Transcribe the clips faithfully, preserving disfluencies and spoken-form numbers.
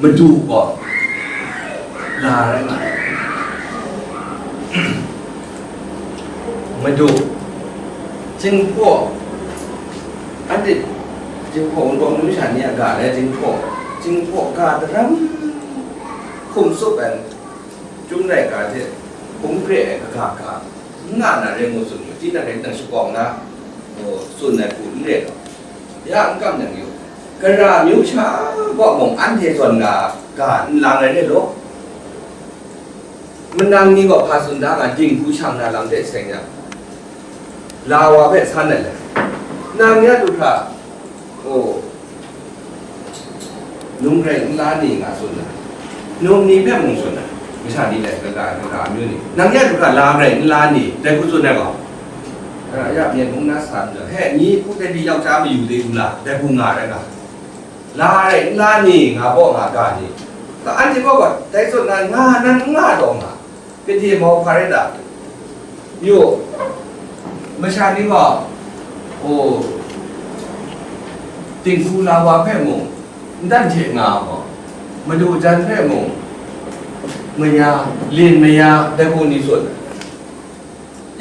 Madu gaw la rai nga ai. Madu, Jinghpaw, anhte Jinghpaw Wunpawng numsha ni a ga le Jinghpaw, Jinghpaw ga daram hkum tsup ai, Chyum laika hte hpung pre ai kaga ga, n nga na rai ngu tsun yu, tinang rai tinang shakawng na, tsun ai hku n re law, ya n kam yang yu, Kara amyu sha kaw mung anhte zawn nga ga n lang ai re law, manang ni gaw hpa tsun da nga dinghku shang na lam hte seng yang, la wa hpe san ai le, nang ya du hkra, o, num grai n la ni nga tsun ai, num ni hpe mung tsun ai, masha ni dai, kaga, kaga amyu ni, nang ya du hkra la grai n la ni, dai hku tsun ai gaw, a, ya myen mung na sa n jaw, he, ni hku dai pyi yau ja mayu de u la, dai hku nga rai nga, la rai n la ni nga baw nga ga ni, ka anhte gaw gaw dai tsun na nga nan n nga taw nga, gade mau hpa rai ta? Yu, masha ni gaw, o, dinghku la wa hpe mung, ntan hte nga gaw, madu jan hpe mung, maya, lin maya, dai hku ni tsun.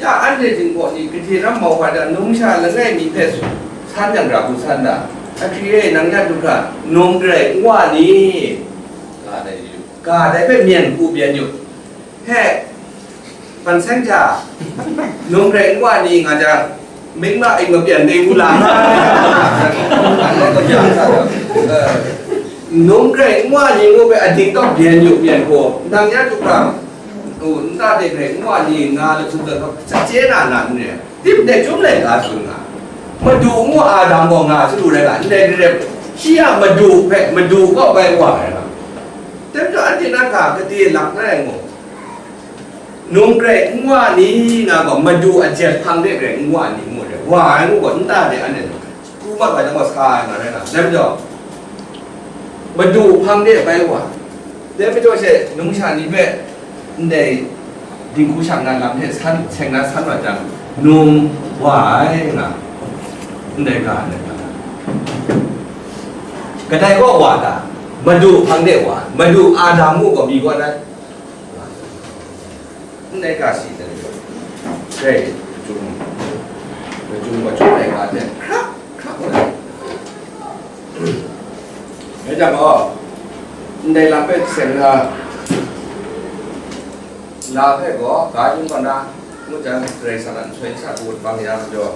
Ya anhte Jinghpaw ni gade ram mau hpa da, numsha langai mi hpe san yang ra hku san da, ahkri e, nang ya du hkra, num grai n wa ni? Ga dai yu, ga dai hpe myen hku byen yu. He, ban seng ja, num grai n wa ni nga jang, mingma ing mapyan de u la nga. Num grai n wa ni ngu hpe ading tawk byen yu myen hku, nang ya du hkra, u, nta de grai n wa ni nga lu hkra, sa chye na na n re. Tip dai Chyum laika tsun nga, Madu ngu Adam gaw nga sa lu rai nga, ndai garep, shi a Madu hpe, Madu kaw bai wa ai nga. Dai majaw anhte na ga gade lak na ai ngu, num grai n wa ni nga gaw, Madu a jet hpang de grai n wa ni ngu re, wa ai ngu gaw, nta de anhte na, ku mat wa jang gaw sa ai nga rai nga. Dai majaw, Madu hpang de bai wa, dai majaw she, numsha ni hpe, ndai dinghku shang na lam hte san, seng na san wa jang, num wa ai nga, ndai ga, ndai ga. Kadai kaw wa ta? Madu hpang de wa, Madu Adam ngu gaw mi kaw dai? Ndai ga si dai, dai, Chyum, Chyum wa Chyum laika hte hkrap, hkrap wa ai. Dai jang gaw, ndai lam hpe seng na, la hpe gaw, ga yung gaw na, ngu jang, Karai Kasang a nsoi nsa kawut bang ya majaw,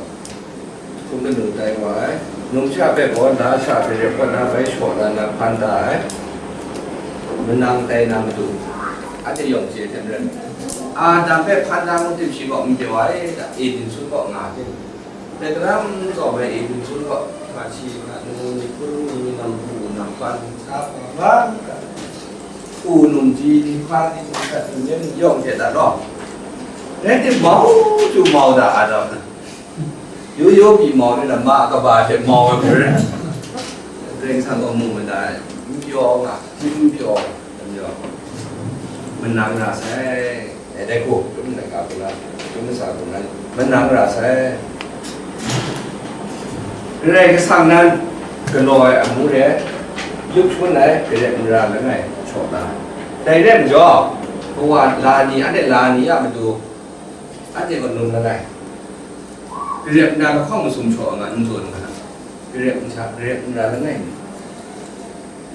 hkum lanu tai wa ai. Numsha hpe gaw, la sha hpe rep kaw na bai shaw na na hpan da ai. Manang tai na matu, anhte yawng chye hte maren, Adam hpe hpan da ngu tim shi gaw n pyaw ai, Eden sun kaw nga hte. Dai daram tsawm ai Eden sun kaw, hpaji, hpanu, myihtoi ni, nambu, nampan, sa hpa hpa, u num ji, ni hpa ni, ni hta tsun yen yawng hte dat law, rai timung, mau chyu mau da Adam. Yu yu pyi mau ni na, ma kaba hte mau ai hpe rai. Karai Kasang gaw mu mada ai, n pyaw nga, n pyaw, n pyaw, manang ra sai. E, dai hku, Chyum laika hku na, Chyum masa hku na, manang ra sai. Karai Kasang nan galaw ai amu re, lup shangun ai, garep n ra langai hkawm na. Dai rai majaw, kawa la ni, anhte la ni a matu, anhte gaw num langai. Garep nna lahkawng masum shaw nga n tsun nga, garep n sa, garep n ra langai mi,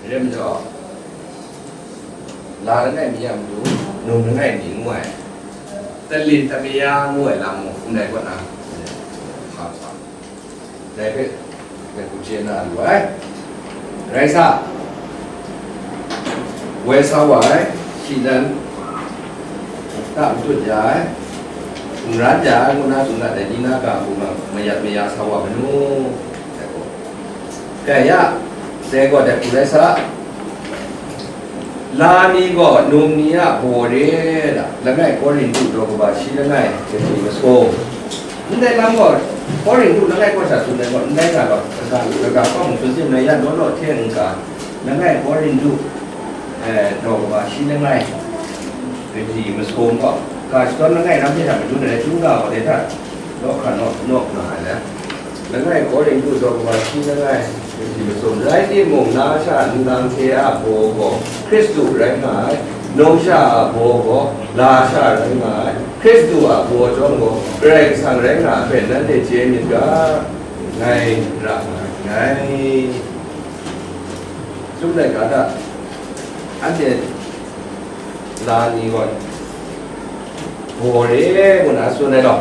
garep majaw, la langai mi a matu, num langai mi ngu ai, talin tamaya ngu ai lam mung n rai kaw na, hpa hpa, dai hpe, dai hku chye na lu ai. Rai sa, woi sa wa ai, shi nan, ta matut ya ai, n ran ya ai, ngu na tsun dat ai ni na ga hku nga mayat maya sa wa manu, dai gaw, dai ya, dai gaw dai hku rai sa, la ni gaw num ni a baw re da, langai Korintu daw kaba shi langai, kaji masum, ndai lam gaw, Korintu langai kaw sha tsun ai gaw, ndai ga gaw, kaga, kaga hpawng tsun tim nai ya, naw naw hte n-ga, langai Korintu, eh, daw kaba shi langai, kaji masum gaw, ga shadawn langai lam hte hta madun ai, Chyum ga gaw dai hta, naw hkra naw, naw nga ai le. Langai Korintu daw kaba shi langai, shi masum. Rai timung, lasha nlang hte a baw gaw Hkristu rai nga ai, numsha a baw gaw lasha rai nga ai, Hkristu a baw chyawm gaw Karai Kasang rai nga ai hpe nanhte chye myit ga, ngai ra nga nngai. Chyum laika hta, anhte la ni gaw, baw re ngu na tsun ai law,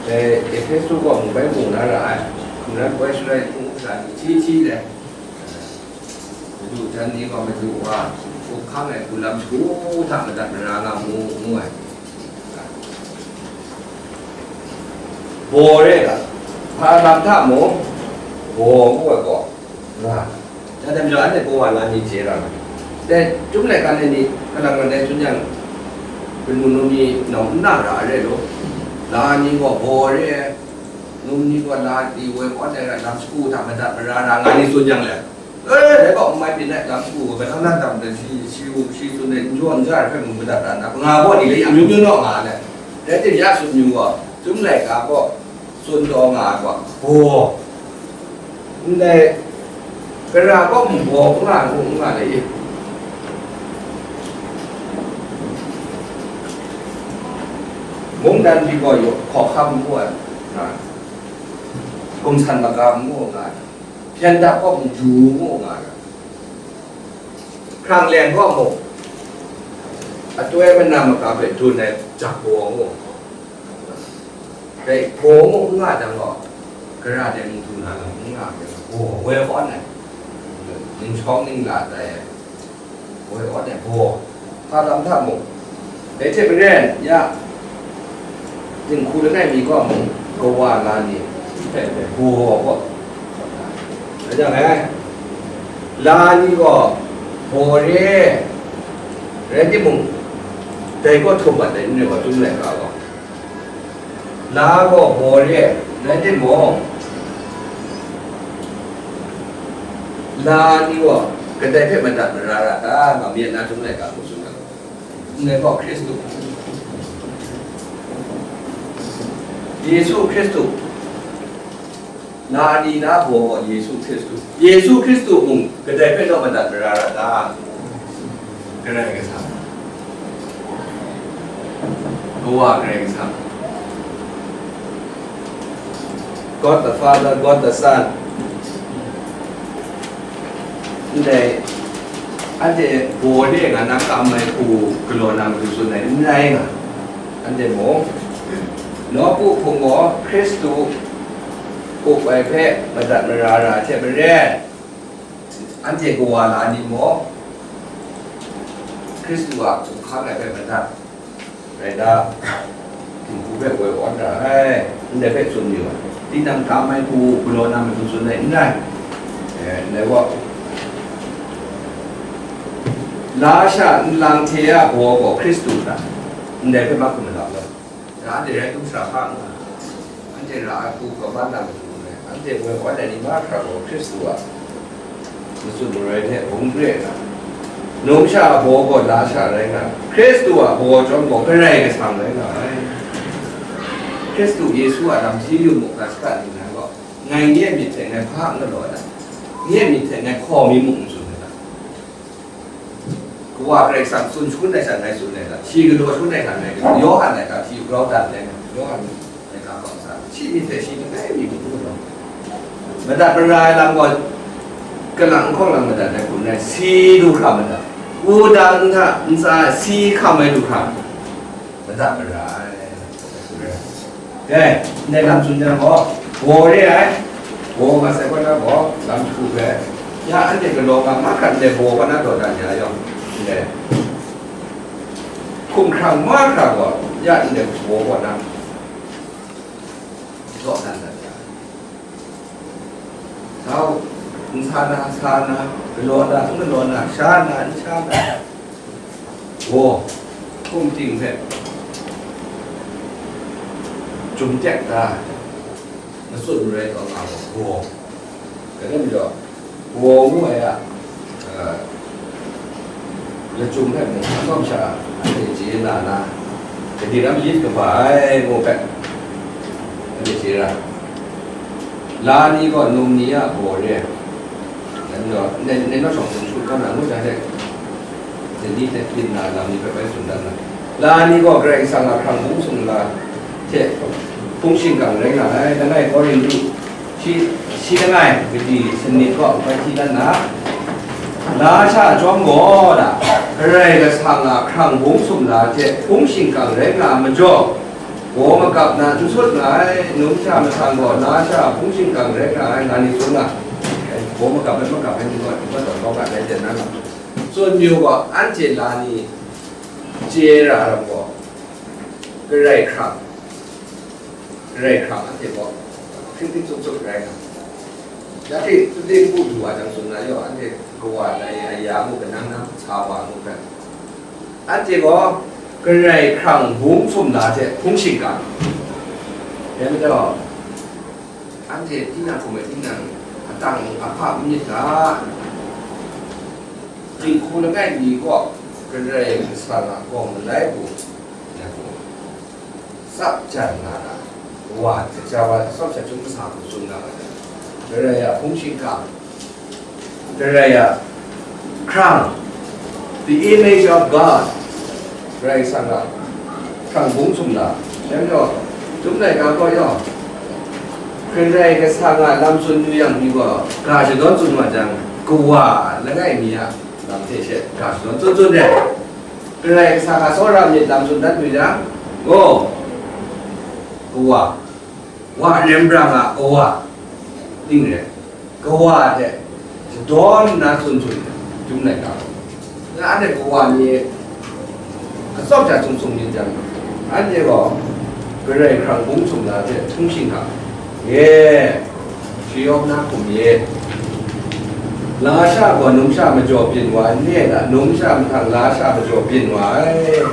dai Ehpesu kaw mung bai mu na ra ai, hkum rai, poi sharai hpung hkra ni hti hti ai, madu jan ni gaw madu wa, hkuk hkang ai hku lam shagu hta madat mara nga mu, ngu ai. Baw re ga, hpa lam hta mung, baw ngu ai gaw, nga. Dai majaw, anhte kawa la ni chye ra ai. Dai, chyum laika ni, kalang rai dai tsun yang, kanu num ni nawng n na ra ai rai law, la ni gaw baw re ai, num ni gaw la ni woi kawn ai rai, lam shagu hta madat mara ra nga ni tsun yang le, e, dai gaw n mai byin ai, lam shagu gaw, kaihtang na dam de, shi, shi, shi tsun ai, n jaw n ja ai hpe mung madat ra nna, nga gaw ni le, amyu myu naw nga ai. Rai timung, ya tsun yu gaw, chyum laika gaw, tsun taw nga ai gaw, baw. Ndai, gara gaw mung baw n nga ai, n nga ai e. Mungdan pyi gaw yaw hkawhkam ngu ai, nga ai. Gumsan magam ngu nga ai. Hpyen dap gaw mung du ngu nga ai. Hkrang leng gaw mung, atoi mana maka hpe dun ai jak baw ngu. Dai baw ngu n nga jang gaw, gara de mung du na lam n nga ai, baw woi kawn ai, ning shawng ning la tai ai, woi kawn ai baw, hpa lam hta mung, dai hte maren, ya, dinghku langai mi gaw mung, kawa la ni, hpe hpe baw gaw, rai jang ai, la ni gaw, baw re, rai timung, dai gaw htum mat ai, n rai gaw, chyum laika gaw. La gaw baw re ai, rai timung, la ni gaw kadai hpe madat mara ra ta, nga myit na chyum laika hku tsun ai. Ndai gaw Hkristu, Yesu Hkristu, la ni na baw gaw Yesu Hkristu, Yesu Hkristu mung kadai hpe naw madat mara ra ta? Karai Kasang, Kawa Karai Kasang, God the Father, God the Son. Ndai, anhte baw de nga na kam ai hku galaw na matu tsun ai n rai nga, anhte mung, nawku hpung gaw Hkristu up ai hpe madat mara ra ai hte maren, anhte kawa la ni mung, Hkristu a hkum hkang ai hpe madat rai ta, dinghku hpe woi awn ra ai, ndai hpe tsun yu ai. Tinang kam ai hku galaw na matu tsun ai n rai. Eh, ndai gaw, lasha nlang hte a baw gaw Hkristu hta, ndai hpe mahkrum malau law. Ya, anhte rai htum sara hpa n nga, anhte ra ai hku kaban na matu n rai, anhte woi awn ai ni mahkra gaw Hkristu a matsun marai hte hpung re ai hta, numsha a baw gaw lasha rai nga, Hkristu a baw chyawm gaw Karai Kasang rai nga ai. Hkristu Yesu a lam hti yu mu ga, saga ningnan gaw, ngai nye myit hte ngai hpa n galaw ai, nye myit hte ngai hkaw mi mung n tsun ai ta? Kawa Karai Kasang tsun shangun ai sha ngai tsun ai ta? Shi galaw shangun ai sha ngai galaw. Yawhan ai ga hti grau dat ai, Yawhan ai ga hkawm sa, shi myit hte shi langai mi mung n galaw. Madat mara ai lam gaw, kalang n hkawng lang madat ai hku n rai, si du hkra madat. Wudang nta ntsa si hkam ai du hkra madat mara ai. Dai, ndai lam tsun jang gaw, baw re ai, baw nga sai kaw na gaw, lam jahku hpe, ya anhte galaw nga mahkra ndai baw kaw na dawdan ya yawng, ndai hkumhkrang mahkra gaw, ya ndai baw kaw na dawdan dat ya. Sau, n sa na, sa na, galaw na, n galaw na, sha na, n sha na, gaw, hkum ting hpe jum tek da, matsun marai taw nga gaw, gaw. Dai majaw, gaw ngu ai a, eh, lachyum hpe mung atsawm sha anhte chye na na, gade ram yit kaba ai ngu hpe, anhte chye ra. La ni gaw num ni a baw re ai. Dan gaw, nen, nen naw shawng hpung shu kau na ngut jang hte, dali hte byin na lam ni hpe bai tsun dan na. La ni gaw Karai Kasang a hkrang bung sumla hte hpung shingkang rai nga ai. Langai Korintu shi, shi langai, madi sanit kaw bai hti dan na. Lasha chyawm gaw na, Karai Kasang a hkrang bung sumla hte hpung shingkang rai nga ai majaw, gaw magap na n sut nga ai, numsha mahtang gaw lasha hpung shingkang rai nga ai, nga ni tsun nga. Gaw magap ai, magap ai ni gaw, ni gaw tawn kau ga ai, jen na nga. Tsun mayu gaw, anhte la ni chye ra ai lam gaw, Karai hkrang, Karai hkrang anhte gaw hpring hpring tsup tsup rai nga. Ya hte, tute npu du wa jang tsun na yaw, anhte kawa ai aya mu, kanang nang sa wa mu hpe, anhte gaw Karai hkrang bung sumla hte hpung shingkang. Dai majaw, anhte tinang hkum ai tinang atang ahpa n myit ga, dinghku langai mi gaw Karai Kasang a gawng malai bu, tsap jan nga na, wa, kaja wa, atsawm sha chyum masa hku tsun nga ai. Karai a hpung shingkang, Karai a hkrang, the image of God, Karai Kasang a hkrang bung sumla, yan gaw, Chyum Laika gaw yaw, Karai Kasang a lam tsun yu yang, pyi gaw, ga shadawn tsun wa jang, kawa langai mi a lam hte she ga shadawn tsun tsun re. Karai Kasang a tsawra myit lam tsun dan yu jang, gaw, kawa, wa Rembrang a kawa, ning re, kawa hte shadawn nna tsun tsun, Chyum Laika. Na anhte kawa ni atsawm sha sung sung myit jang, anhte gaw Karai hkrang bung sumla hte hpung shingkang, ye, shayawm na hkum myit. Lasha gaw numsha majaw byin wa ai, n re ai, numsha mahtang lasha majaw byin wa ai.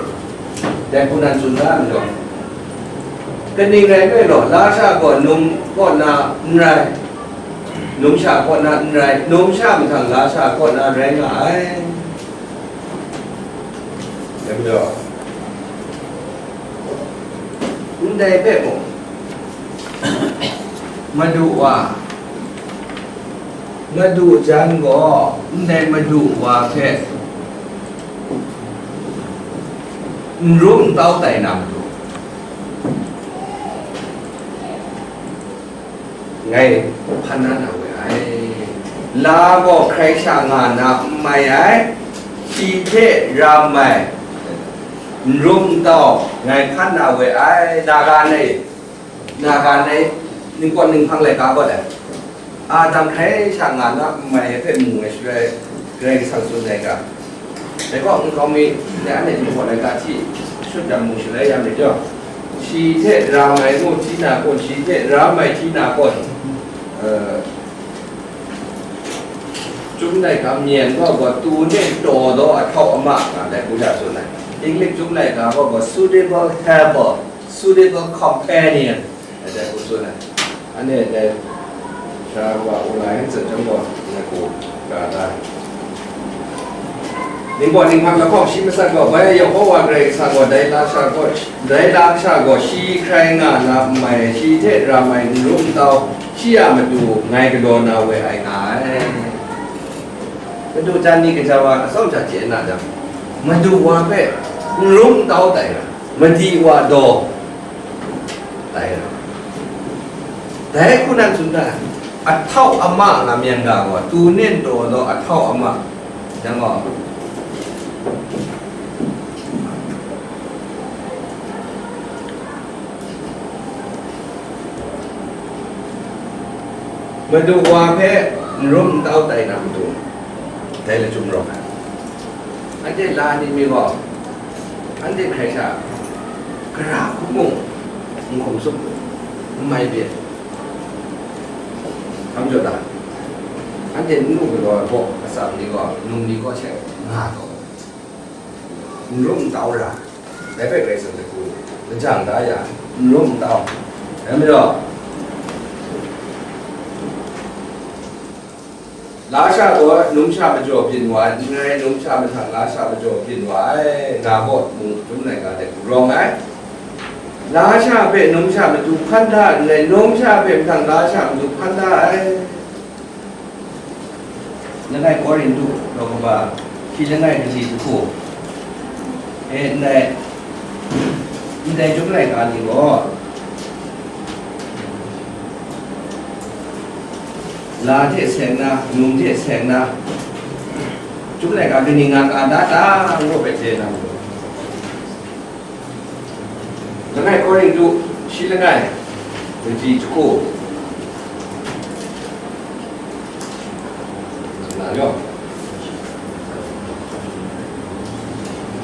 Dai hku nan tsun da ai majaw, kaning rai nme law, lasha gaw num kaw na n rai, numsha kaw na n rai, numsha mahtang lasha kaw na rai nga ai. Dai majaw, ndai hpe mung, Madu wa, Madu jan gaw ndai Madu wa hpe n rum n tau tai na matu, ngai hpan na na we ai. La gaw hkrai sha nga na n mai ai, shi hte ram ai, n rum n tau ngai hkan na we ai, na ga nai, na ga nai, ningpawt ninghpang laika gaw dai. Adam hkrai sha nga na n mai ai hpe mu ai shaloi, Karai Kasang tsun ai ga, dai gaw nkau mi, dai anhte ningpawt laika hti shut jang mu shaloi ya myit jaw, shi hte ram ai ngu hti na kun, shi hte ram ai hti na kun, eh, Chyum Laika myen gaw, gaw tu ning taw daw ahtau ama nga dai hku sha tsun ai. English Chyum Laika gaw, gaw suitable helper, suitable companion, dai hku tsun ai. Anhte dai sha wa u lai n tsun chyawm gaw, ngai hku ga da ai. Ningpawt ninghpang lahkawng shi matsat gaw, bai Yehowa Karai Kasang gaw dai lasha gaw, dai lasha gaw shi hkrai nga na n mai, shi hte ram ai n rum n tau, shi a matu ngai galaw na we ai nga ai. Madu jan ni gaja wa atsawm sha chye na jang, Madu wa hpe n rum n tau tai ra, madi wa daw tai ra. Dai hku nan tsun da, ahtau ama nga myen ga gaw, tu nin taw daw ahtau ama, yang gaw, Madu wa hpe n rum n tau tai na matu, dai lachyum rawng ai. Anhte la ni mi gaw, anhte hkrai sha, gara hku mung n hkum tsup, n mai byin, hkam jaw da. Anhte n lu galaw ai baw atsam ni gaw, num ni kaw she nga taw, n rum n tau ra, dai hpe Karai Kasang hku lajang da ya, n rum n tau. Dai majaw, lasha gaw numsha majaw byin wa ai, n rai, numsha mahtang lasha majaw byin wa ai, nga gaw mung Chyum Laika de rawng ai. La sha hpe numsha matu hpan da ai, numsha hpe mahtang la sha matu hpan da ai. Langai Korintu daw kaba shi langai kaji jahku e, ndai, ndai chyum laika ni gaw, la hte seng na, num hte seng na, chyum laika kaning nga ka da ta, ngu hpe chye na majaw, langai Korintu shi langai, kaji jahku. Na yawng.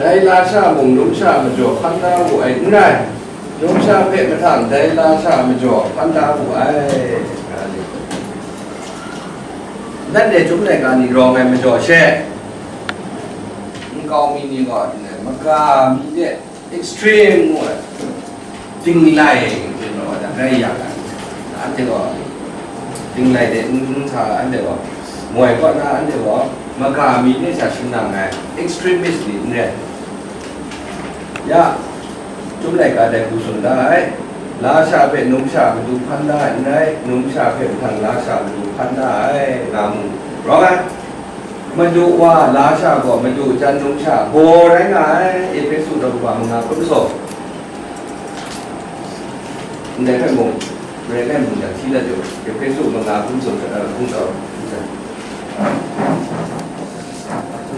Dai la sha mung numsha majaw hpan da wu ai n rai, numsha hpe mahtang dai la sha majaw hpan da wu ai, nga ni. Nanhte chyum laika ni rawng ai majaw she, nkau mi ni gaw, maga mi de, extreme ngu ai, dinglai, rai yang ai, anhte gaw, dinglai de n, n sa ai, anhte gaw, moi kaw na, anhte gaw, maga mi de sha shanang ai, extremist ni n rai. Ya, chyum laika dai hku tsun da ai, la sha hpe numsha matu hpan da ai n rai, numsha hpe mahtang la sha matu hpan da ai, nga mu, rawng ai. Madu wa la sha gaw madu jan numsha baw rai nga ai, Ehpesu daw kaba manga hkun majaw. Ndai hpe mung, Maren ai mung jan hti dat yu, Ehpesu manga hkun majaw, hkun majaw.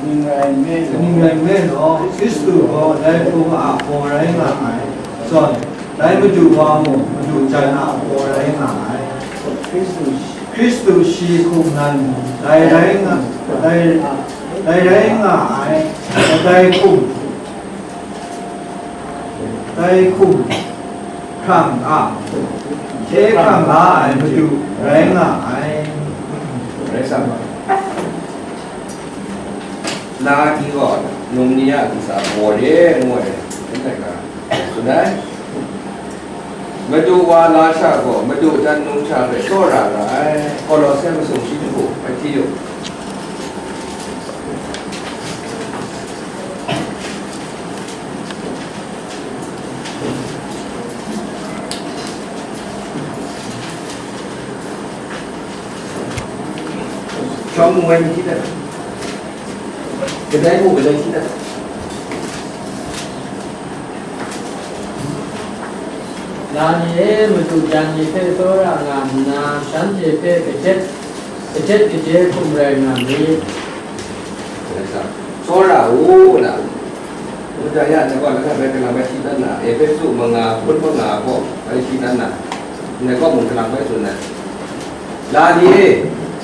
Kaning rai nme law, kaning rai nme law, Hkristu gaw dai hpung a baw rai nga ai, zawn, dai madu wa mung madu jan a baw rai nga ai. Hkristu, Hkristu shi hkum nan mung dai rai nga, dai, dai rai nga ai, dai hkum, dai hkum hkrang a, hkye hkrang la ai madu rai nga ai. Rai sa ma. La ni gaw, num ni a ntsa baw re ngu ai, n rai ga, tsun ai. Madu wa la sha gaw, madu jan numsha hpe tsawra ra ai. Kolose masum shi jahku, bai hti yu. Shawng ngu ai ni hti dat, kadai mu kadai hti dat. La ni e, madu jan ni hpe tsawra nga nna, shanhte hpe kahtet, kahtet kaje hkum rai nga myit. Tsawra u, na. Ngu jang ya, ngai gaw lahkrat bai kalang bai hti dan na, Ehpesu manga, hpun manga gaw bai hti dan na, ngai gaw mung kalang bai tsun ai. La ni e,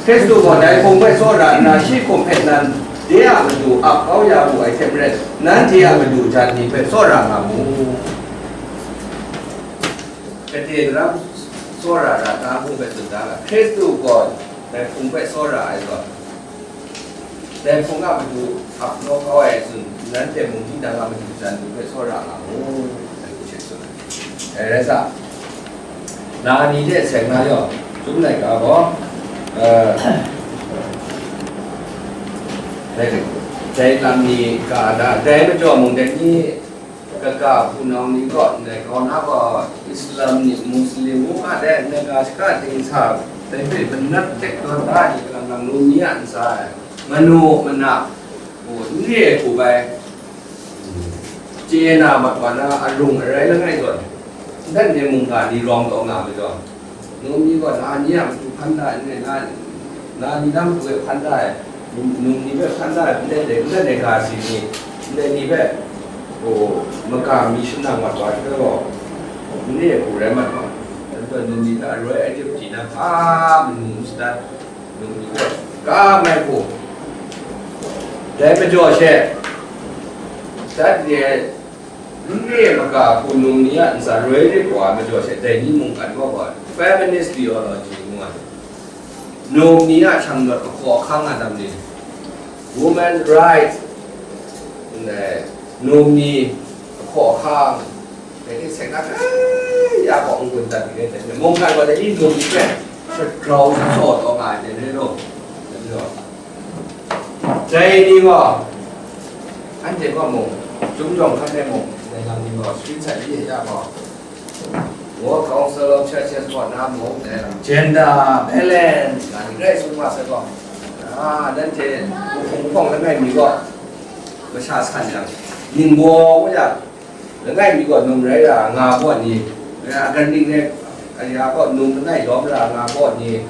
Hkristu gaw dai hpung hpe tsawra nna, shi hkum hpe nan, de a matu ap kau ya wu ai hte maren, nanhte a madu jan ni hpe tsawra nga mu. Gade daram tsawra ra ta ngu hpe tsun da ga, Hkristu gaw dai hpung hpe tsawra ai zawn, dai hpung a matu ap naw kau ai tsun, nanhte mung tinang a madu jan ni hpe tsawra nga mu, ngu hte tsun ai. Dai rai sa, la ni hte seng na yawng, Chyum laika gaw, eh, dai, dai lam ni ka na, dai majaw mung dai ni, kaga hpunau ni gaw, ndai kau na gaw, Islam ni, Muslim ngu a de, ndai ga shaka dingsa, dai hpe manat tek tawn da ai ni, kalang nang num ni a ntsa e, manu mana, hku n re ai hku bai, chye na mat wa na, arung arai langai zawn, ndan de mungga ni rawng taw nga majaw, num ni gaw, la ni a matu hpan da ai, na, na ni na matu e hpan da ai, num, num ni hpe hpan da ai, ndai de, ndai de ga si ni, ndai ni hpe, o, maga mi shanang mat wa hte gaw, n re ai hku rai mat wa, num ni hpe aroi ai dip di na hpa manu n shadat, num ni gaw, ka mai hku, dai majaw she, dat re ai, n re ai maga hku num ni a ntsa roi rit wa ai majaw she, dai ni mungkan gaw gaw, feminist theology ngu ai. Num ni a shanglawt ahkaw ahkang a lam ni, women's rights, ndai num ni ahkaw ahkang, dai hte seng na kai ya gaw n-gun dat ni rai, dai hte mungkan gaw dai ni num ni hpe shagrau shasaw taw nga ai, dai rai law, dai majaw, dai ni gaw, anhte gaw mung, Chyum jawng hkan e mung, dai lam ni gaw, sharin sat li e ya gaw, World Council of Churches kaw na mung, eh, gender balance, nga ni rai sung wa sai gaw, ah, nanhte, wuhpung hpawng langai mi gaw, masha san yang, ningbaw wa yang, langai mi gaw num rai ra nga gaw ni, eh, agan ning rai, aya gaw num langai lawm ra nga gaw ni,